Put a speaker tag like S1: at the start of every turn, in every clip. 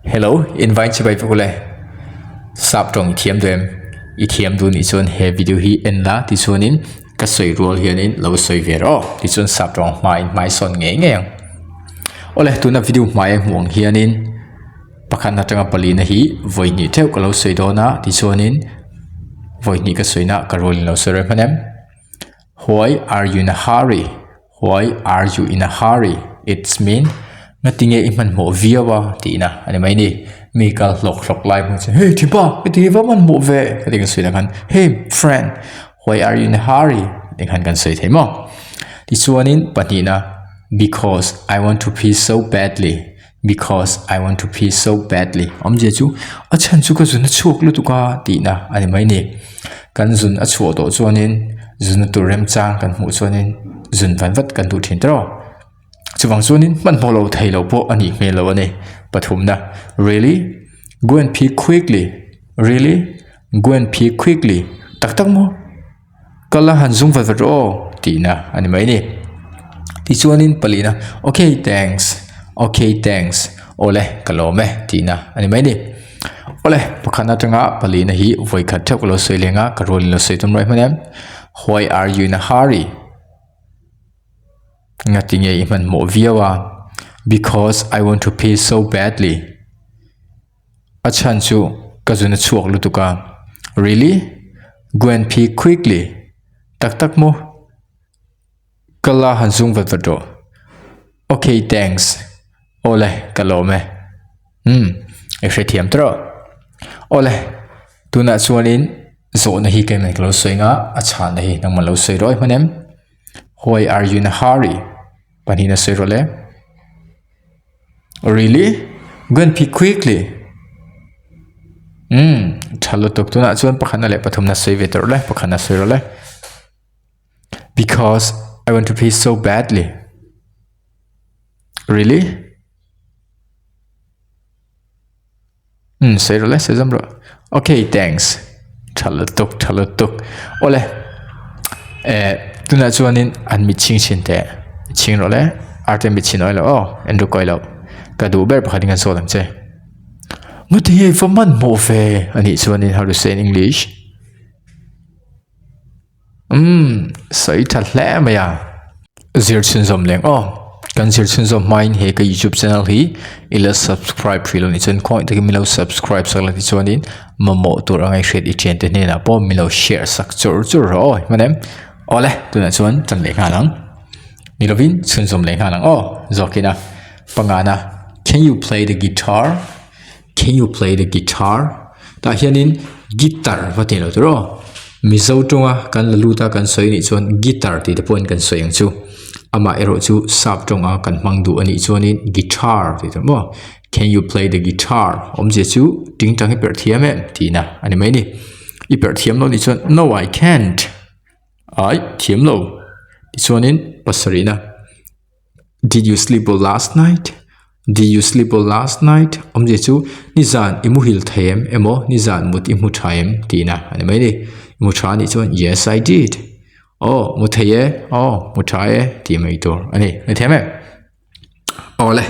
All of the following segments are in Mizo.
S1: Hello, invite chibai vek ule. Sap tawng i thiam duh em? I thiam duh nih chuan he video hi en la tichuanin ka sawi rual hianin lo sawi ve rawh aw. Tichuan sap tawng hmain hmaisawn ngei ngei ang. Awle tuna video hmaia hmuh ang hianin pakhat atanga palina hi vawi hnih theuh ka lo sawi dawn a tichuanin vawi hnih ka sawina ka rualin lo sawi reng hman em. Why are you in a hurry? Why are you in a hurry? It's mean ngatinge i hmanhmawh viau a tihna a ni mai ni. Mi kal hlawk hlawk lai hmuh chuan hey thipa heti hi va hmanhmawh ve ka ti kan sawi lang khan hey friend why are you in a hurry tih khan kan sawi thei maw. Tichuanin pahnihna because I want to pee so badly because I want to pee so badly awmzia chu a chhan chu ka zun a chhuak lutuk a tihna a ni mai ni kan zun a chhuah tawh chuanin zun na tur remchang kan hmuh chuanin zun van vat kan duh thin tawh chuvang chuanin hmanhmawh lo thei lo pawh a nih hmel lo a ni pathumna really go and pee quickly really go and pee quickly tak tak maw. Kal a han zum vat vat rawh aw tihna a ni mai a ni. Tichuanin palina ok thanks ok thanks awle ka lawm e tihna a ni mai a ni. Awle pakhat atanga palina hi vawi khat theuh ka lo sawi leng a ka rualin lo sawi tum rawih hman em why are you in a hurry ngatinge i hmanhmawh viau a because I want to pee so badly. A chhan chu ka zun a chhuak lutuk a, Really? Go and pee quickly. Tak tak maw? Ka la han zung vat vat rawh. Ok, thanks. Awle, ka lawm e. Umm, i hrethiam ta rawh. Awle, tunah chuanin zawhna hi keimah ka lo sawi ang a, a chhanna hi nangmah lo sawi rawh i hman em? Why are you in a hurry? Pahnihin a sawi rawh le. Really? Go and pee quickly. Umm, tha lutuk. Tunah chuan pakhatna leh pathumna sawi ve tawh rawh le, pakhatna sawi rawh le. Because I want to pee so badly. Really? Umm, sawi rawh le, sawi zawm rawh. Okay, thanks. Tha lutuk, tha lutuk. Awle, eh, tunah chuanin an mit chhing chhin teh. Chhing rawh le, arte mit chhin awih loh aw, en ruk awih loh. Ka duh ber pakhat in kan sawi ang che. Ngati nge i va hmanhmawh ve? Anih chuanin how to say in English? Umm sawi tha hle mai a. Zir chhunzawm leng aw. Kan zir chhunzawm hmain he ka youtube channel hi i la subscribe hrih lo nih chuan khawngaih takin min lo subscribe sak la tichuanin mamawh tur anga i hriat i thiante hnenah pawh min lo share sak chur chur rawh aw hman em. Awle tunah chuan tan leh nghal ang. Ni lovin chhunzawm leh nghal ang aw zawkin a pangana can you play the guitar Can you play the guitar? Tah hianin guitar va tih loh tur aw. Mizo tawnga kan la lut a kan sawi anih chuan guitar tih te pawhin kan sawi ang chu. Amah erawh chu sap tawnga kan hmang duh anih chuanin guitar tih tur maw. Can you play the guitar? Awmzia chu tingtang hi perh thiam em tihna a ni mai a ni. I perh thiam lo anih chuan no I can't. Ai thiam lo. Tichuanin pasarihna. Did you sleep well last night? Did you sleep well last night? Awmzia chu nizan i muhil thei em emaw nizan mut i hmu tha em tihna a ni mai a ni. I mu tha anih chuan yes I did. Aw mu thei e, aw mu tha e tih mai tur a ni. Ni thiam em? Awle,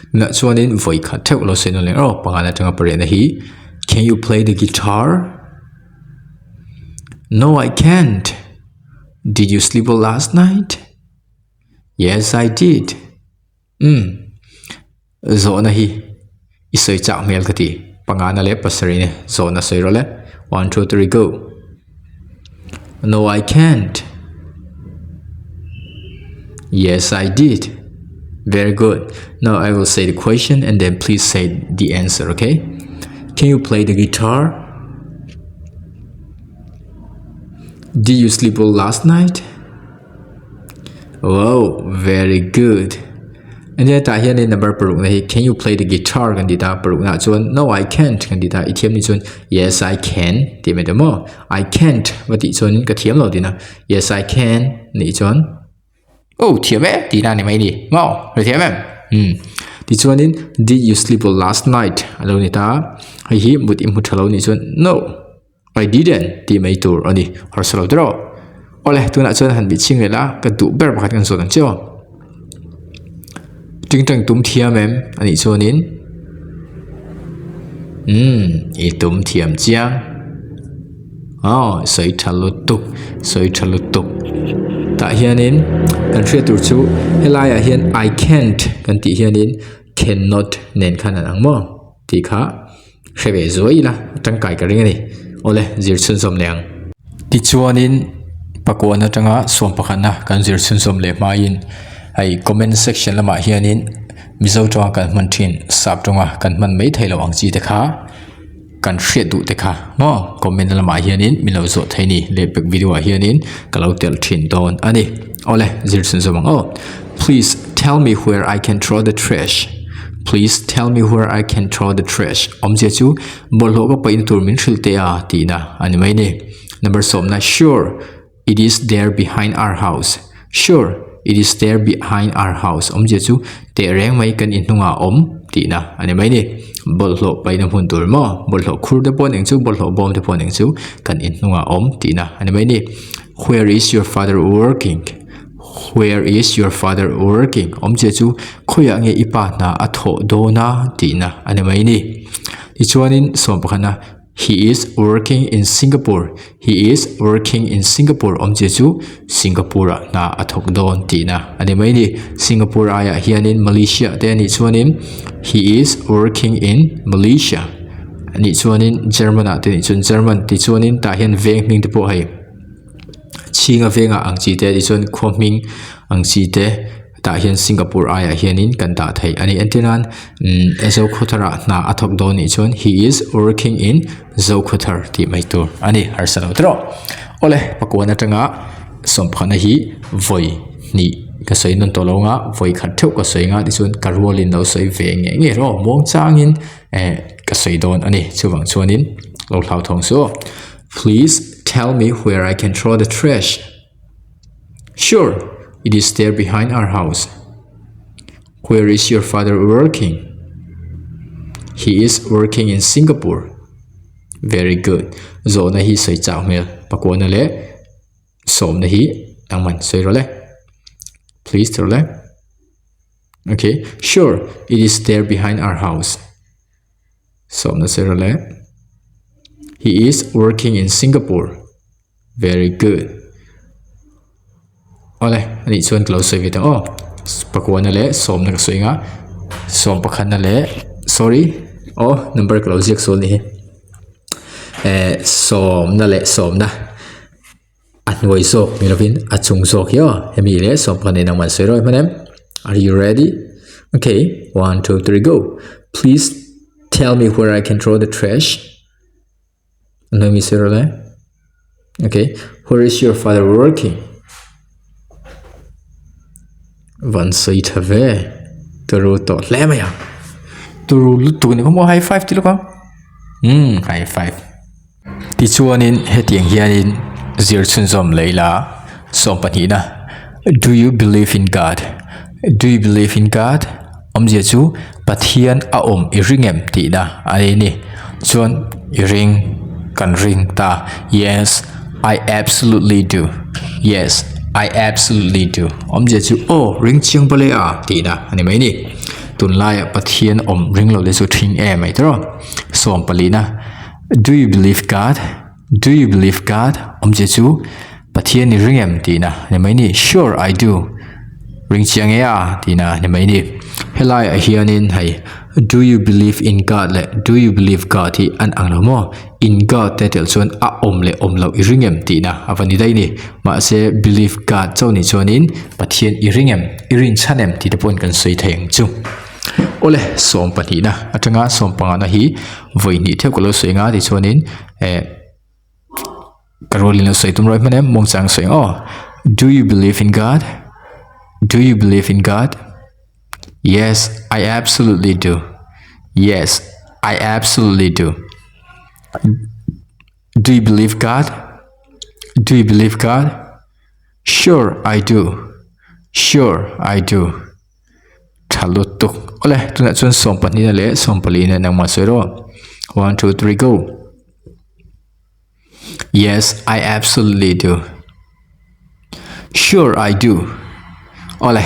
S1: tunah chuanin vawi khat theuh lo sawi nawn leh rawh pangan atanga pariatna hi Can you play the guitar? No I can't. Did you sleep well last night? Yes I did. Umm. Zawhna hi i sawi chak hmel ka ti. Pangana leh pasarihna zawhna sawi rawh le. One two three go. No I can't. Yes I did. Very good. Now I will say the question and then please say the answer, okay? Can you play the guitar? Did you sleep well last night? Wow, very good. And then tah hianin number paruk na hi can you play the guitar kan ti ta paruk na chuan no I can't kan ti ta i thiam ni chuan yes I can tih mai ta maw I can't va tih chuanin ka thiam lo tihna yes I can nih chuan oh thiam e tihna ni mai ni maw ka thiam em um tichuanin did you sleep well last night a lo ni ta hei hi mut i hmu tha lo nih chuan no. I didn't tih mai tur a ni. Harsa lo tiraw? Awle, tunah chuan han bih ching leh la, ka duh ber pakhat kan zawt ang che aw. Tingtang tum thiam em? A nih chuanin. Umm i tum thiam chiang. Aw sawi tha lutuk sawi tha lutuk. Tah hianin kan hriat tur chu helaiah hian I can't kan tih hianin cannot nen khan an ang maw tih kha. Hre ve zuai ila a tangkai ka ring a ni. Awle, zir chhunzawm leh ang. Tichuanin pakuan atanga sawm pakhatna kan zir chhunzawm leh hmaiin hei comment section lamah hianin Mizo tawnga kan hman thin sap tawnga kan hman mai thei lo ang chi te kha kan hriat duh te kha maw comment lamah hianin min lo zawh thei ni lehpek video ah hianin ka lo telh thin dawn a ni. Awle, zir chhunzawm ang aw. Please tell me where I can throw the trash. Please tell me where I can throw the trash. Awmzia chu bawlhhlawh ka paihna tur min hrilh teh a tihna a ni mai ni. Number sawmna, Sure, it is there behind our house. Sure, it is there behind our house. Awmzia chu teh reng mai kan inhnungah a awm tihna a ni mai ni. Bawlhhlawh paihna hmun tur maw? Bawlhhlawh khur te pawh eng chu, bawlhhlawh bawm te pawh eng chu kan inhnungah a awm tihna a ni mai ni. Where is your father working? Where is your father working? Awmzia chu khawiah nge i pa hna a thawh dawn a tihna a ni mai ni. Tichuanin sawm pakhatna He is working in Singapore. He is working in Singapore. Awmzia chu Singapore ah hna a thawk dawn tihna a ni mai ni. Singapore aiah hianin Malaysia te a nih chuanin He is working in Malaysia a nih chuanin German ah te a nih chuan German tichuanin tah hian veng hming te pawh hei. Chhinga vengah ang chi te tichuan khua hming ang chi te tah hian Singapore aiah hianin kan dah theih a ni entir nan umm Zokhawthar ah hna a thawk dawn nih chuan he is working in Zokhawthar tih mai tur a ni harsa lo tawh awle pakuan atanga sawmphahna hi vawi hnih ka sawi nawn tawh lo anga vawi khat theuh ka sawi anga tichuan ka rualin lo sawi ve ngei ngei rawh muang changin eh ka sawi dawn a ni chuvang chuanin lo hlauthawng suh aw. Please tell me where I can throw the trash. Sure, it is there behind our house. Where is your father working? He is working in Singapore. Very good. Zawhna hi sawi chak hmel. Pakuana leh sawmna hi nangman sawi rawh le. Please rawh le. Okay, sure, it is there behind our house. Sawmna sawi rawh le. He is working in Singapore. Very good. Awle, anih chuan ka lo sawi ve ta aw. Pakuana leh sawmna ka sawi anga sawm pakhatna leh sorry aw number ka lo ziak sual ni hi. Eh sawmna leh sawmna. A hnuai zawk ni lovin a chung zawk hi aw hemi leh sawmkha nen ang man sawi rawh hman em are you ready okay 1 2 3 go please tell me where I can throw the trash a hnuai mi sawi rawh le okay where is your father working van sawi tha ve turu tawh hle mai a turu lutuk a ni khaw maw high five ti lawk a umm high five. Tichuanin hetiang hianin zir chhunzawm leh ila sawm pahnihna Do you believe in God? Do you believe in God? Awmzia chu Pathian a awm i ring em tihna a ni ni. Chuan i ring kan ring ta Yes, I absolutely do. Yes, I absolutely do. Awmzia chu aw ring chiang bawleh a tihna a ni mai ni. Tunlaiah Pathian awm ring lo te chu thing em mai tawh. Sawm palina. Do you believe God? Do you believe God? Awmzia chu Pathian i ring em tihna a ni mai ni. Sure I do. Ring chiang e a tihna a ni mai ni. Helaiah hianin hei Do you believe in God leh Do you believe God hi an ang lo maw? In God te telh chuan a awm leh awm loh i ring em tihna a va ni daih ni. Mahse believe God chauh nih chuanin Pathian i ring em, i rin chhan em tih te pawhin kan sawi thei ang chu. Awle sawm pahnihna atanga sawm pangana hi vawi hnih theuh ka lo sawi anga tichuanin eh ka rualin lo sawi tum rawih hman em muangchang sawi ang aw do you believe in God do you believe in God yes I absolutely do yes I absolutely do do you believe God do you believe God sure I do sure I do. Tha lutuk. Awle, tunah chuan sawm pahnihna leh sawm palihna nangmah sawi rawh. 1, 2, 3, go. Yes, I absolutely do. Sure, I do. Awle,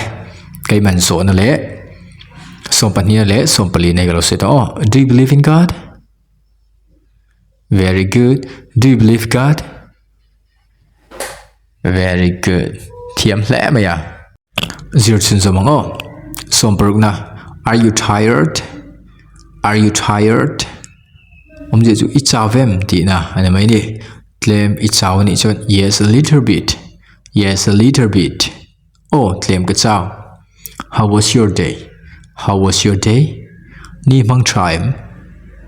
S1: keiman zawhna leh sawm pahnihna leh sawm palihna ka lo sawi tawh aw. Do you believe in God? Very good. Do you believe God? Very good. Thiam hle mai a. Zir chhun zawm ang aw. Sawmparukna, Are you tired? Are you tired? Awmzia chu i chau em tihna a ni mai ni. Tlem i chau anih chuan yes a little bit. Yes a little bit. Aw tlem ka chau. How was your day? How was your day? Ni hmang tha em?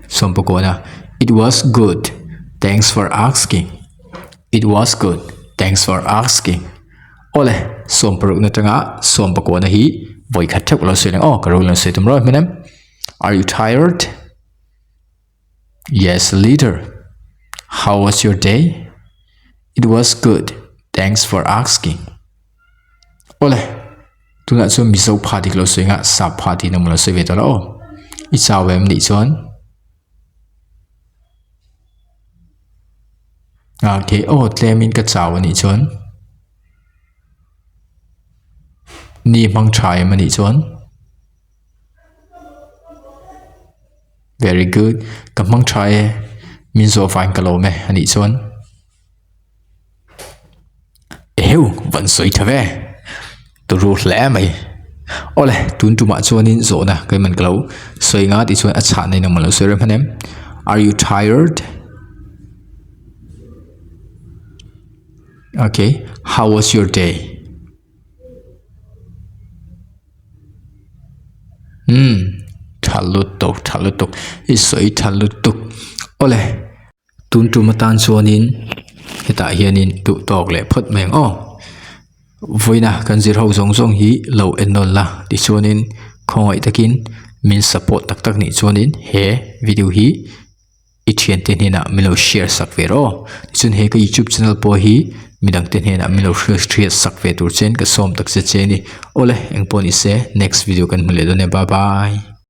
S1: Sawmpakawna, It was good. Thanks for asking. It was good. Thanks for asking. Awle, sawmparukna tanga sawmpakawna hi vawi khat theuh lo sawi leng aw, ka ro lo sawi tum rawh hman em? Are you tired? Yes, leader. How was your day? It was good. Thanks for asking. Ole, tunah chuan Mizo pha dik lo sawi nga sap pha tih na lo sawi ve tawh la aw. I chau em nih chuan. Okay, aw tlemin ka chau anih chuan. Ni hmang tha em anih chuan. Very good. Ka hmang tha e. Min zawh vain ka lawm e anih chuan. Eheu, van sawi tha ve. Turu hle mai. Awle, tun tumah chuanin zawhna ka man ka lo sawi nga tih chuan a chhahna in engmah lo sawi rem hman em. Are you tired? Okay, how was your day? Umm tha lutuk tha lutuk i sawi tha lutuk awle tun tum atan chuanin hetah hianin duh tawk leh phawt mai ang aw vawiina kan zir ho zawng zawng hi lo en nawn la tichuanin khawngaih takin min support tak tak nih chuanin he video hi. I thiante hnenah min lo share sak ve rawh aw. Tichuan he ka youtube channel pawh hi midang te hnenah min lo hriat sak ve tur chuan ka sawm tak che che a ni. Awle engpawh ni se next video kan hmu leh dawn e bye bye.